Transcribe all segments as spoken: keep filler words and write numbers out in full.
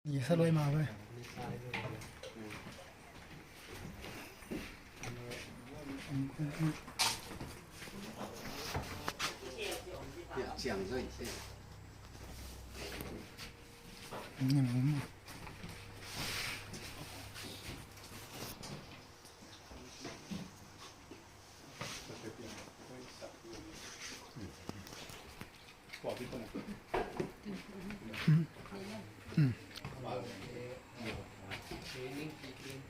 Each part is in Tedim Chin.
Ye sa luai ma ve.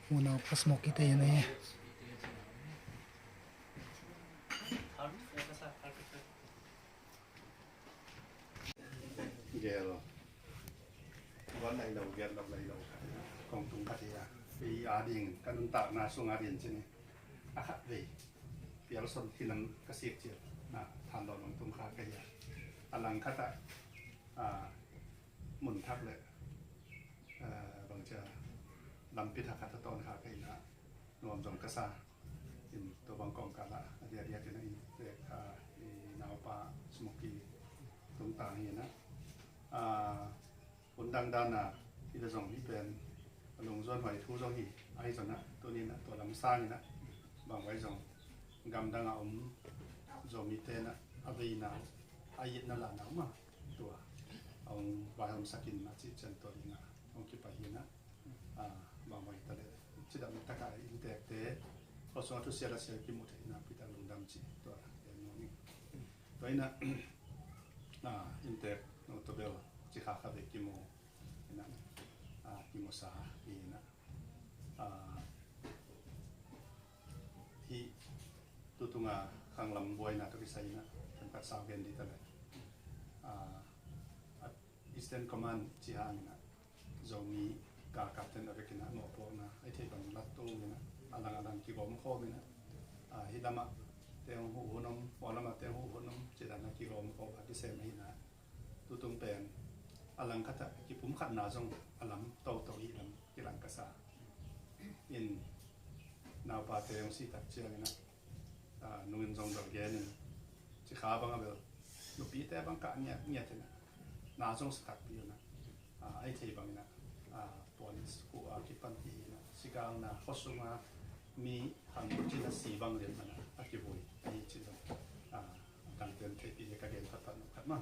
Unau ka smoky te na ye. Gel. Guan lai lo, gel lo lai lo. Kong tung khat hi a. Ei a ding, ka nuntakna sung a ding ci ni. A khat vei. Pial son thinam ka sik ciat. Na, than lo nong tung kha ka hi a. A lang khat ah, a, mun thak le, a, bang cia lampi thak khat a ton kha ka hi na. Nuam zong ka sa. In tua bang kawmkal ah a diakdiak in a inntek, a, i naupa Smoky tungtang hi in a, a, hun dangdan a hi le zong hi pen a lungzuan huai thu zong hi. Ahi zong a tuni in a tua lam sang in a bang huai zong gamdang a om Zomite in a a veina a itna lahna om a tua a hong vaihawmsak in a cih ciang tua ding a hong kipai hi in a. A, bangmah hi ta leh cidam tak a inntekte khua sungah thusia lasia kimuh theih nakpi tak lungdam ci tua en nuam ing. Tua in a, a, inntek no tua bel cikha kha vei kimu in a, a, kimusa hi in a, a, hih tutung a khanglam buaina tawh kisai in a khenkhat sau gen dih ta leh, a, a, Eastern Command ci hang in a Zomi galkapten a vekin a mawhpuakna a i theih bang lat tung in a, a lang a lang kigawm khawm in a, a, hih lamah teng huh hun om, hua lamah teng huh hun om ci dan a kigawm khawm a kisem ahi na. Tutung pen a lang khat ah kipumkhatna zong a lam toto hi lam kilang ka sa. In naupate hong sih tak ciangin a, a, nungin zong bel gen in, cikha bang a bel nupite bang kah ngiat ngiat in a, na zong sa takpi un a, a, a i thei bangin a, a, puan khu a kipan hi in a, sigalna khua sung a mi hang cin a si bang lian man a, a kivui ahi ci zong, a, a tangten theihpi hi ka gen phatphat nop khat ma.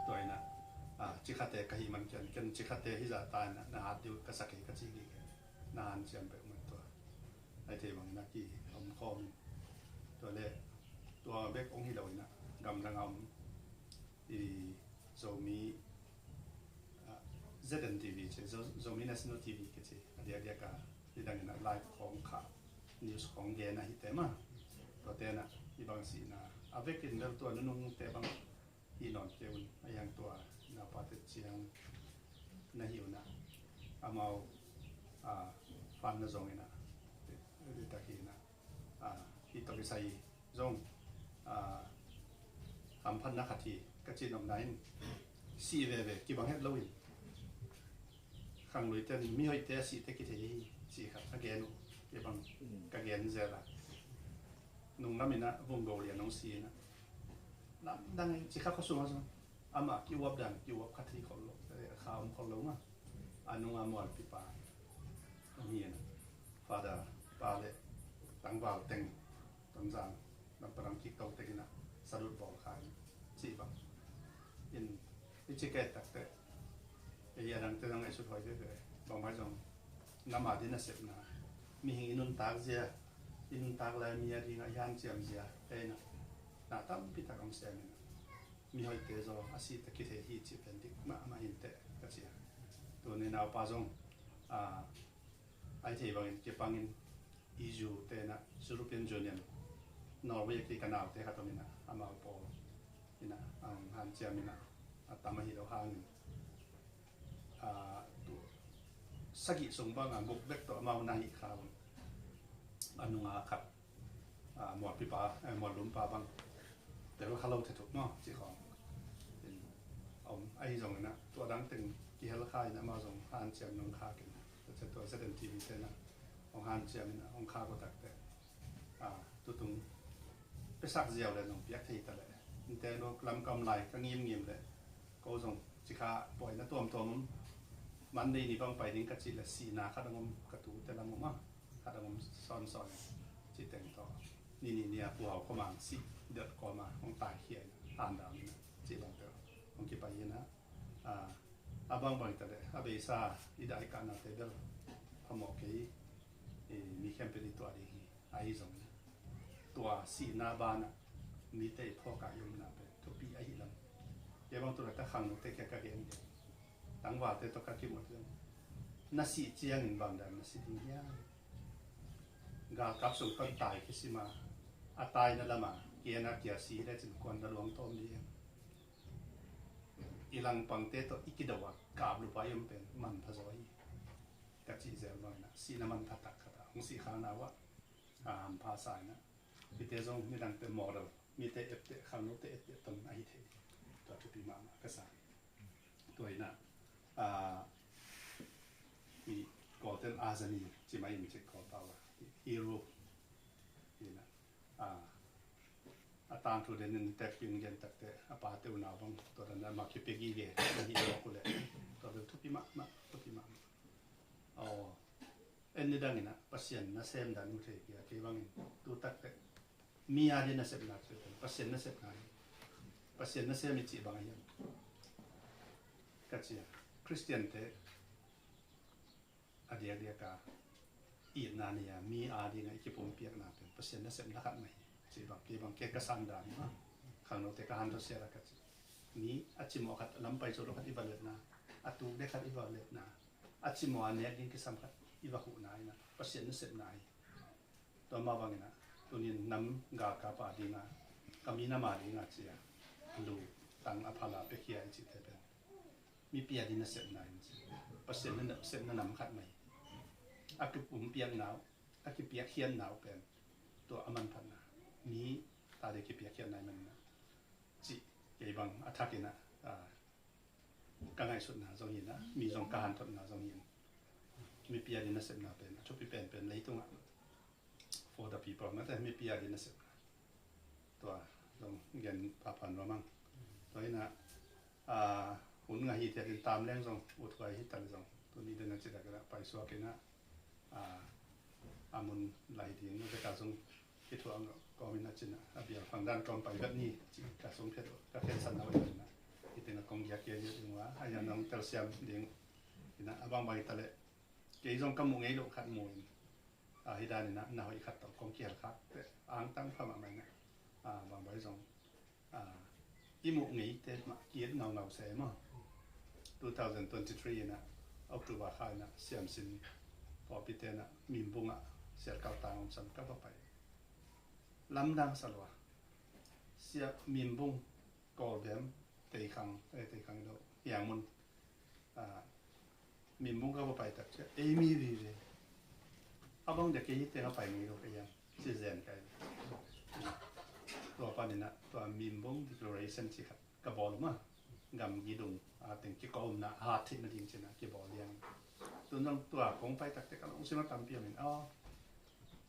Tua in a, a, cikhate ka hih man kian ken cikhate hi zah ta in a, na hat diu ka sa kei ka ci gige. Na hanciam peuh man tua. Ai thei bangin a ki om khawm in. Tua le tua bek ong hi lo in a, gamdang a om i Zomi, a, Z N T V ci, Zo-, Zomi National T V kici. A diakdiak a i dang in a live khawng kha, news khawng gen a hi te ma. Tua te in a i bang sihna a vekin bel tua nunung te bang hi nawn kei un, a hiang tua naupate ciang na hi un a, amau, a, fan na zong in a, ri tak hi in a, a, hi tawh kisai zong, a, hamphatna khat hi ka ci nopna in, sih veve kibang het lo in, khanglui ten mihoihte a sihte kithei hi ci khat a gen uh, kibang ka gen zel a. Nunglam in a Vunggo lian hong si in a, lamdang in cikha khua sungah zong amah kiuap dan kiuap kha thei khol lo, eh, kha om khol lo ma. A nunga mualpipa hong hi in a, Father pa le tangval teng Tonzang lampa lam kik to teng in a salut bawl kha in cih bang in i ci kei tak teh, ei a dangte zong ngaihsut huai veve. Bangmah zong nam a ding nasepna, mihing i nuntak zia, i nuntak lai mi a ding a i hanciam zia, ei na, na tampi tak om siam in a, mihoihte zaw a sihte kithei hi cih pen dik mahmah hi inteh ka ci a. Tuni naupa zong, a, a i thei bangin kipangin E U te in a, European Union, Norway a kei ka naute khat om in a, amau pawl in a, a hong hanciam in a, a tam ahi lo hangin, a, tu sagih sung bang a guk bek tawh amau na hih kha un. A nunga khat, a, mualpipa, eh, muallumpa bang tel kha lo thethuk maw ci khawng in a om. Ahi zongin a tua dang teng kihel kha in amau zong hanciam nung kha ken. Tua ciang tua Z N T V te in a hong hanciam in a hong khak uh tak teh, a, tutung piasak ziau le nong piak thei ta leh, innte no lamkam lai ka ngimngim leh ko zong cikha puaina tuamtuam om, Monday ni bang pai ding ka cih leh sihna khat hong om, ka tute lam om a, khat hong om sawnsawn cih teng tawh. Ni nih ni a Pu Hau Khua Mang sih delh kawm a hong taikhia in a, handa in a, cih bang tawh hong kipai in a, a, a bangbang hi ta leh a beisa i dai kahnate bel phamawh kei, i mi khempeuh i tuah ding hi. Ahi zongin tua sihna banah mite i phawk a i omna pen thupi ahi lam. Kei bang tu laitak khangnote kiang ka gen ding, tangvalte tawh ka kimuh ding, na sih ciangin bang dan na si ding hiam? Galkap sung pan tai kisim a, a taina lam a kiang a kia si lecin kuan na luang tawm ding hiam? I langpangte tawh i kido a kap lup a i om pen manpha zaw hi. Ka cih zel bangin a, sihna manpha tak khat a hong sih khakna uh ah, a hampha sa in a, mite zong midangte model, mite etteh, khangnote etteh ton ahi thei. Tua thupi mahmah ka sa hi. Tua in a, a, i Kawlten a zani ci mah in cik Kawl pau a, hero. In a, a, a tangthu den in teping den takte a pate unau bang tua dan a mah kipia gige na hi lawk uh leh tua dan thupi mahmah, thupi mahmah. Aw, en nidang in a Pasian nasem dan mu thei kei a, kei bangin tu takte mi a ding nasepna, Pasian nasepna hi. Pasian nasem i cih bang a hiam ka ci a, Khristiante a diakdiak a itna nei a mi a ding a i kipumpiakna pen Pasian nasepna khat mah hi. Cih bang kei bang kei ka san dan hi mah. Khangnote ka hanthawn siat a ka ci, mi a cimawh khat, lampai zo lo khat i va letna, a tuk dek khat i va letna, a cimawh a nek ding kisam khat i va huhna in a Pasian nasepna hi. Tua mah bangin a, tunin nam galkap a ding a, ka minam a ding a ci a, a lu tang a phal a pekhia i cihte pen mipi a ding nasepna in ci. Pasian nasepna nam khat mah hi. A kipumpiakna uh, a kipiakkhiatna uh pen tua a manphatna, mi ta ding kipiakkhiatna hi manin a cih kei bang a thak in a, a, ka ngaihsutna zong hi in a, mi zong ka hanthotna zong hi in, mipi a ding nasepna pen a thupi penpen leitungah for the people, mate, mipi a ding nasepna. Tua zong gen phapha nuam ang. Tua in a, a, hun ngah hi thei in tam leng zong, uthuai hi ta leh zong, tuni den a ci dak in a paisuak in a, a, a mun lai ding na vek a zong kithuah ang kawm in a ci in a, a bial phang dan kawm pai vet ni ci ka sung phet, ka khensatna uh in a, hi teng a kong giak kei ding uh a, a, hi a nong telsiam ding in a, a bangbang hi ta leh kei zong ka muh ngei loh khat mu in, a, hi dan in a, na hoih khat tawh kong kihel khak teh angtang pha mahmah in a, a, bangbang zong, a, i muh ngeite mah ki-et ngaungau se maw. Two thousand twenty-three in a October kha in a Siamsin pawlpite in a Mimbung ah Sialkal tang om sam ka va pai. Lamdang sa lua. Sia Mimbung, Kawlbem, Teikhang, eh, Teikhang lo, Hiangmun, a, Mimbung ka va pai tak ciah ei mi vive. A bang dia kei hi teng a pai ngei lo ka hiam ci zen kai. Tua panin a tua Mimbung Declaration ci khat ka bawl uh mah. Gamgi dung a teng kikawmna a hat theihna ding ci in a kibawl liang. Tun zong tua kong pai takte ka lungsim a tampi om in, aw,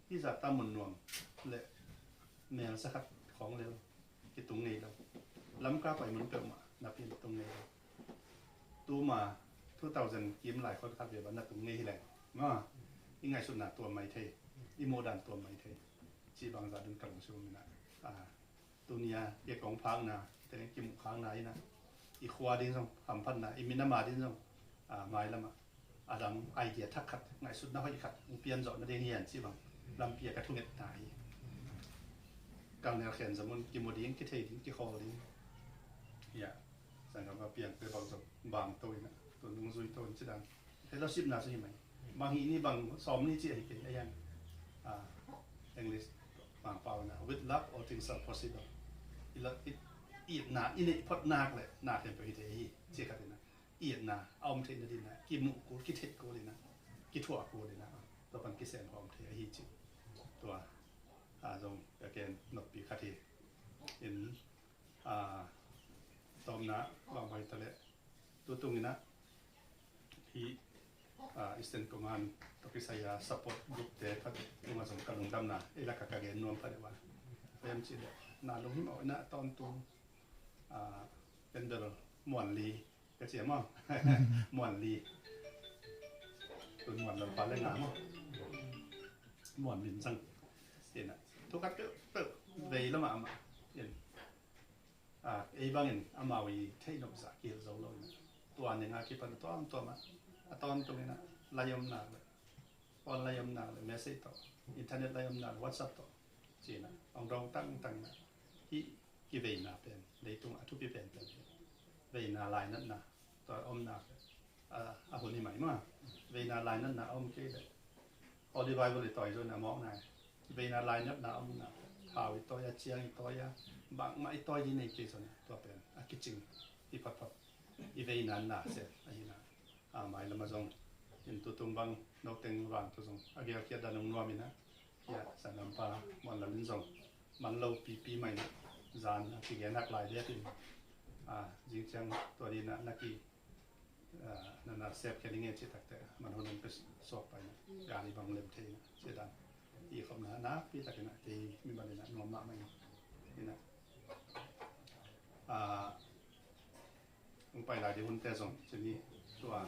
hi zah ta mun nuam leh melsa khat khawng lel kitung ngei lo. Lamka pai mun peuhmah napi in tung ngei lo. Tuma two thousand kim lai khon khat ve bang na tung ngei hi leng maw, i ngaihsutna tuam mai thei, i muhdan tuam mai thei. Cih bangzah dun ka lungsim om in a, a, tuni a kei kong phakna, teng kimuh khakna in a, i khua ding zong hamphatna, i minam a ding zong, a, mailam ah a dang idea thak khat, ngaihsutna hoih khat hong pian zawh nading hian cih bang lampi a ka thungetna hi. Kang nel khen zah mun kimu ding, kithei ding, kikhawl ding. Hiah sanggam a piangte bang zong bang to in a, tun hong zui to in ci dan. Fellowship na cu hi mai. Bang hi ni bang sawm ni ci ahi kei a hian. A, English Mangpau in a, "With love all things are possible." I la, i, itna i neih phot nak leh na khempeuh hi thei hi ci khat in a, itna a om theihna ding in a kimuh kul, kitheih kul in a, kithuah kul in a, tua pan kisem kha om thei ahi ci. Tua, a, zong ka ken noppi khat hi. In, a, tawpna bang bai ta leh tutung in a, hi, a, Eastern Command tawh kisai a support group te khat tungah zong ka lungdamna ei lakah ka gen nuam kha deuh a. Bang hiam cih leh na lunghimawh in a tawntung, a, Pendal Muanli ka ci a maw? Muanli. Tun Muan Lalpa le nga maw? Muan Min Zang. Ina, thu khat peuhpeuh vei lamah amah in, a, ei bangin amau i theih nop zah kihilh zo lo ina, tua ning a kipan a tuamtuam ah a tawntung ina, lai om nak le, phone lai om nak le, message tawh, internet lai om nak le, WhatsApp tawh ci ina hong dong tangtang ina, hih kiveina pen leitung a thupi penpen hi. Veina lainatna tua om nak le, a, a hun hi mai maw. Veina lainatna a om kei le, Holy Bible i tawi zong a mawk nai. Veina lainatna a om nak le, thau i tawi a, ciang i tawi a, bangmah i tawi ding nei kei zong tua pen a kicing hi phapphap. I veina na se ahi na. A, mailam ah zong in tutung bang noteng vang tu zong a gelkhiat dan ung nuam ina, hia sanggampa Muan Lam in zong man lo pipi mai na, zan a kigen hak lai liat in, a, zing ciang tua dina na ki, a, na na sep khe ding e ci takte man hun hong pe suak pai na, gari bang lem thei na ci dan i khopna nakpi tak ina kei mi man ina nuam mahmah ina, a, hong pai lai ding hunte zong cini tua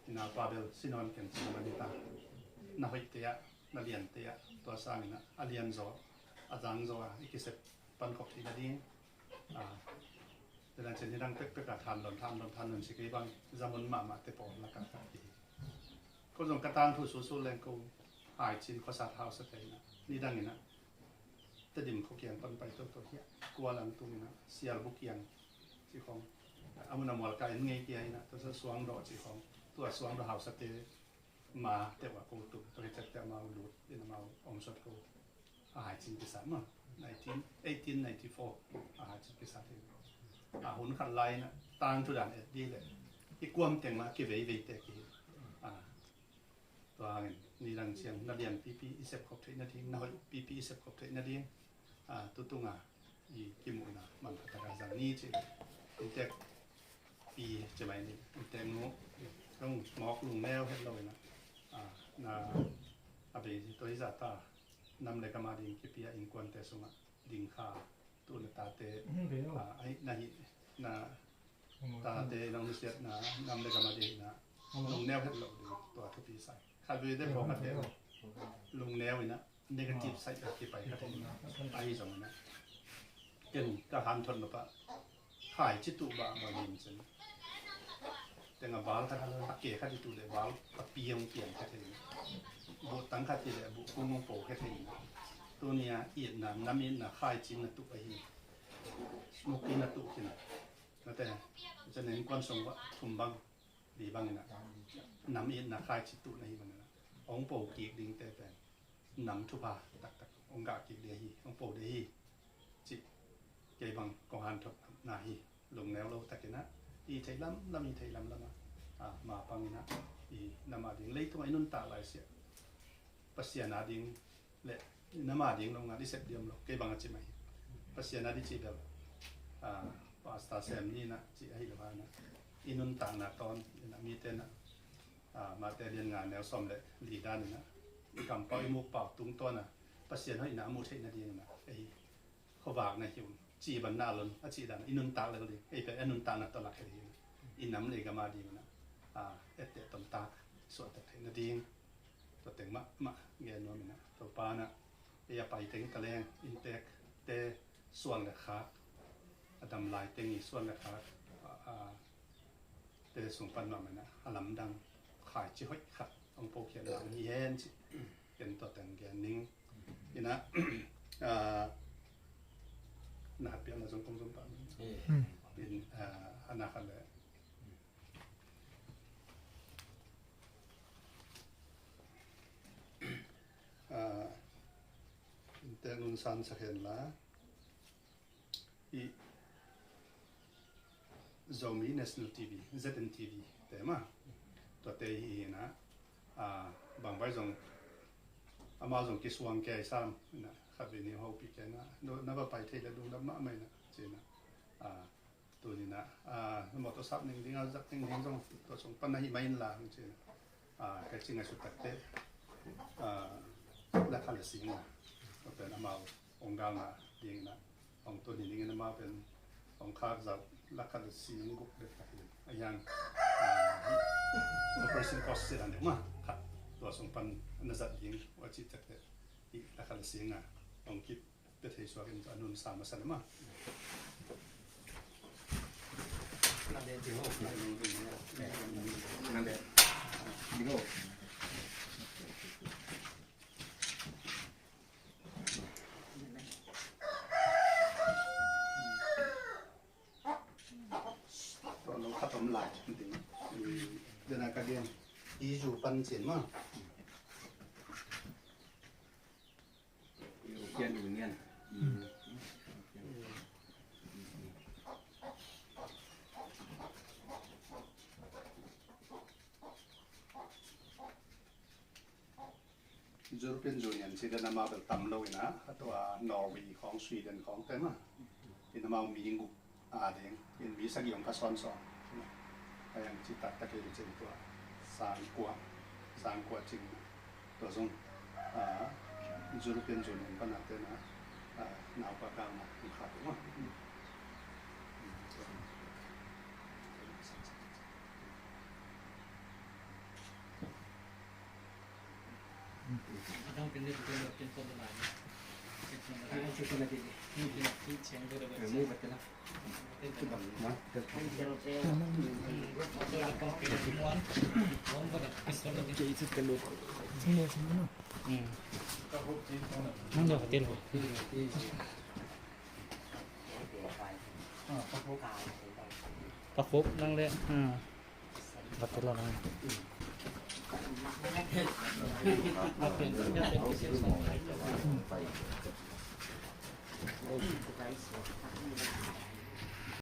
i naupa bel si nawn ken ci na man hi ta. Na hoihte ah, na liante ah, tua sangin ah a lian zaw, a zang zaw a i kisep pan khop theih nading, a, tua dan cini dang pekpek a thanlon, thanlon, thanlon si kei bang zamun mahmah te pawl lakah khat hi. Ko zong ka tangthu susu leng ko Haicin khuasat hausa thei ina, nidang ina Tedim khua kiang pan pai toto hiah, Kualang tung ina, Sialbu kiang ci khong, a mun a mual ka en ngei kia ina, tua sa Suangdoh ci khong, tua Suangdoh hausate ma teuh a ko tung, tua hi ciat teh amau lut ina amau om sot ko. A Haicin kisat maw, nineteen, eighteen ninety-four a Haicin kisat hi. A hun khat lai ina tangthu dan et dih leh i kuam teng mah kiveivei te ki hi. A, tua hangin nidang ciang na lian pipi i sep khop theih nading, na hoih pipi i sep khop theih nading, a, tutunga i kimuhna manpha taka zang ni ci. Inntek pi ci mai ni, inntek nu, kong mawk lungneu het lo ina, a, na a bei tua hi zah ta, nam le gam a ding kipia innkuante sungah ding kha, tu na tate, a, ai, na hi, na tate nong nusiatna nam le gam a ding na lungneu het lo ding, tua thupi sai. Khat vei te pawh khat te lungneu ina negative side a kipai khat ina, ahi zong ina ken ka hanthot nop ah khaici tuh bah bang hi cin. Tengah val khat a ke khat i tuh leh val a piang piang khat hi. Buh tang khat hi leh buh kung hong po khat hi. Tuni a itna, nam itna khaici na tuh ahi. Smoke ina tuh kina. Nate, cen innkuan sung thum bang, li bang ina nam itna khaici tuh na hi bang ina hong po kik ding te pen nam thupha taktak hong gah kik ding hi, hong po ding hi. Cih kei bang kong hanthotna hi. Lungneu lo takin ah i theih lamlam, i theih lamlam ah, a, ma pangin ah i nam a ding, leitung a i nuntak lai siah Pasian a ding le i nam a ding lo ngat i sep diam lo, kei bang a ci mah hi. Pasian a ding cih bel, a, Pastor Sem ni na cih ahi lo ha na, i nuntakna tawn ina mite na, a, Mate lian nga neu sawm le li dan ina i kampau i mukpau tungtawn a Pasian hoihna a muh theih nading ina ei khuavak na hi un, ci ban na lon a cih dan i nuntak lel ding, ei pen a nuntakna tawh lak hi ding, i nam le i gam a ding ina, a, etteh tomtak suahtak theih nading. Tua teng mahmah gen nuam ina, Topa na ei a pai teng taleng inntek te suan le khak, a dam lai teng i suan le khak, a, a, te sung pan mahmah ina a lamdang khaici hoih khat hong pokhiat nang hi hen ci. Ken tua teng gen ning ina, a, na hat piakna zong kong zom pah ning. Eh. Pin, a, a na khat le, a, inntek nun san sak hen la. I Zomi National T V, Z N T V te mah, tuate hi hi na, a, bang bai zong amau zong kisuang kei sam na, khat vei ni hopih kei na, na va pai thei le lungdam mahmah ina ci na, a, tuni na, a, na mawtaw sap ning ding a, zak ning ding zong tua sung pan na hi mai in la ci na. A, ka ci ngaihsut takte, a, lakha le sing a, tua pen amau hong galna ding ina hong tun hi ning ina, amau pen hong khak zat lakha le sing guk dek tak hi. A hiang, a, First in course si dan deuh mah khat tua sung pan na zat ding ua cih tak teh i la khat la sing a ong kip pia thei suak in tua nun sa masa na mah. Tua lo khat om lai, ding. Dena ka gen. I zu pan cin ma. European Union. European Union ci dan amau bel tam lo ina, a tua Norway khawng, Sweden khawng te mah. In amau mi guk a ding, in mi sagih hong pha sawnsawn. A yang ci taktak in cin tua sang kua, sang kua cing tua zong, a, European Union pan a te na, a, nau pa kang na, in khat mah. Ka fuk nang le. Bak kilo lang.